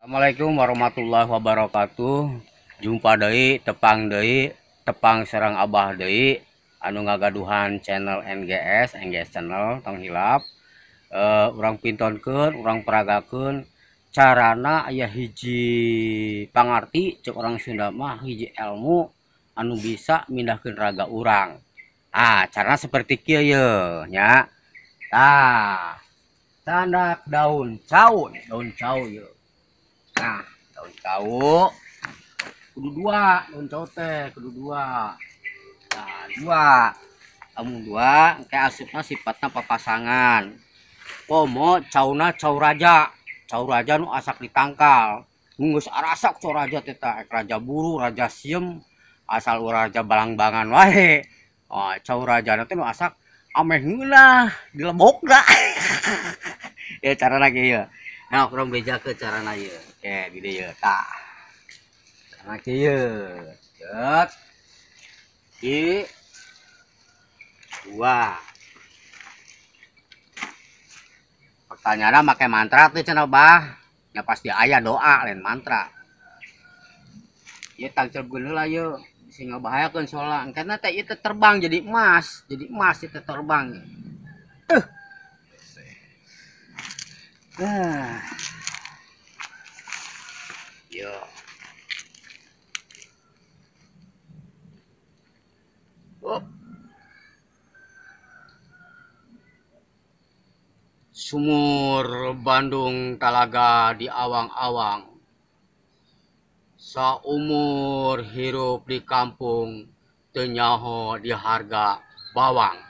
Assalamualaikum warahmatullahi wabarakatuh. Jumpa deui, tepang deui, tepang sareng Abah deui anu ngagaduhan channel NGS, NGS channel tong hilap. Urang pintonkeun, urang peragakeun carana aya hiji pangarti cek orang Sunda mah hiji ilmu anu bisa mindahkeun raga urang. Ah, carana seperti kieu ye nya. Tah, candak daun cau, daun cau ye. Nah, daun cau kudu dua, daun cau teh kudu dua. Nah, dua. Amun dua engke asupna sifatna papasangan. Komo cauna cau raja. Cau raja nu asak ditangkal. Geus arasak cau raja teh tah, raja buru, raja siem, asal urang raja balangbangan wae. Oh, cau raja teh nu asak ameh ngeunah dilebokna. Ya carana kieu. Nah, kurang bejakeun carana ieu. Oke, di dieu tah. Carana kieu. Cet. Di dua. Pertanyaanna make mantra teh cenah bah. Ya pasti aya doa lain mantra. Ieu tangcelkeun heula ieu. Bisi ngabahayakeun soalna engkena teh ieu teh terbang jadi emas, jadi emas ieu teh terbang. Yo. Oh. Sumur Bandung talaga di awang-awang. Saumur hirup di kampung teu nyaho di harga bawang.